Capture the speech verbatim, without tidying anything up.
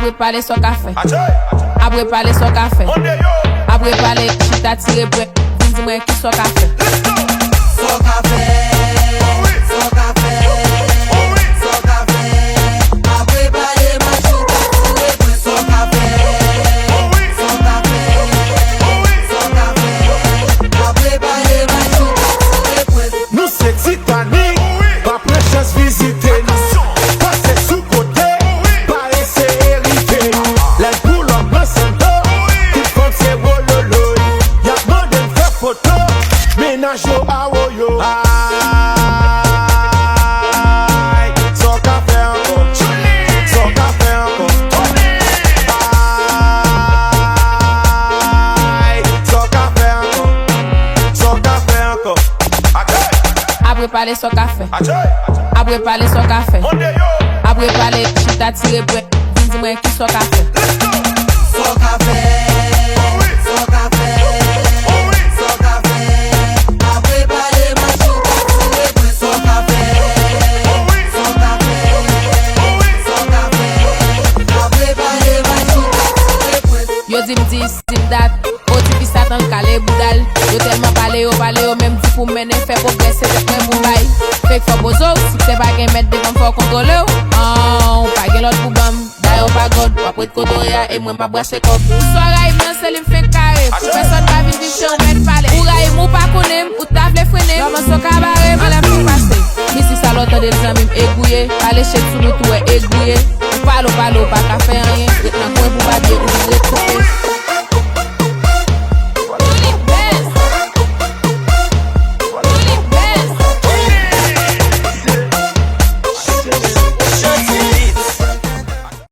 Apre pale sa w ka fè. Apre pale sa w ka fè. Apre pale chita tire brèt. Vin di mwen ki sa w ka fè. Sa w ka fè. Sa w ka fè. Sa w ka fè. Apre pale mwen chita tire brèt. Sa w ka fè. Sa w ka fè. Sa w ka fè. Apre pale mwen chita tire brèt. Nou se Titanic, pa pran chans vizite nou. Pase sou kote, pa eseye rive. Lè l pull up nan sando, tout fanm se wololoy. Y ap mande n fè foto, mennaj yo awoyo. Ay, sa w ka fè ankò? Sa w ka fè ankò? Ay, sa w ka fè ankò? Sa w ka fè ankò? Apre pale sa w ka fè. Apre pale sa w ka fè. Apre pale chita tire brèt. Vin di mwen ki sa w ka fè. Sa w ka fè. Sa w ka fè. Sa w ka fè. Apre pale mwen chita tire brèt. Sa w ka fè. Sa w ka fè. Sa w ka fè. Apre pale mwen chita tire brèt. Yo di m dis, di m dat. O tifi Satan kale bouda l. Yo tèlman pale, yo pale, yo menm di pou m mennen. Fè pwogrè, se tèt mwen pou m bay. Fake fò poze w, siksè pa gen mèt, devan m fò kontwole w. An, ou pa gen lòt pou ban m. Dayè w pa God, w ap ret kote w ye a, e mwen m ap brase kòb. Ou swa rayi m nan, se li m fenk kare. Pou pèsonn pa vin viv se yon mèt pale. Ou rayi m, ou pa konnen m, ou ta vle frennen m. Kòman sa w ka bare m, anlè m fenk pase. Mizik sa lè w tande l zanmi m e gouye. Pale shade sou nou tou wè e gouye. Ou pale, ou pale, ou pa ka fè anyen. Ret nan kwen pou babye, ou vin ret koupe.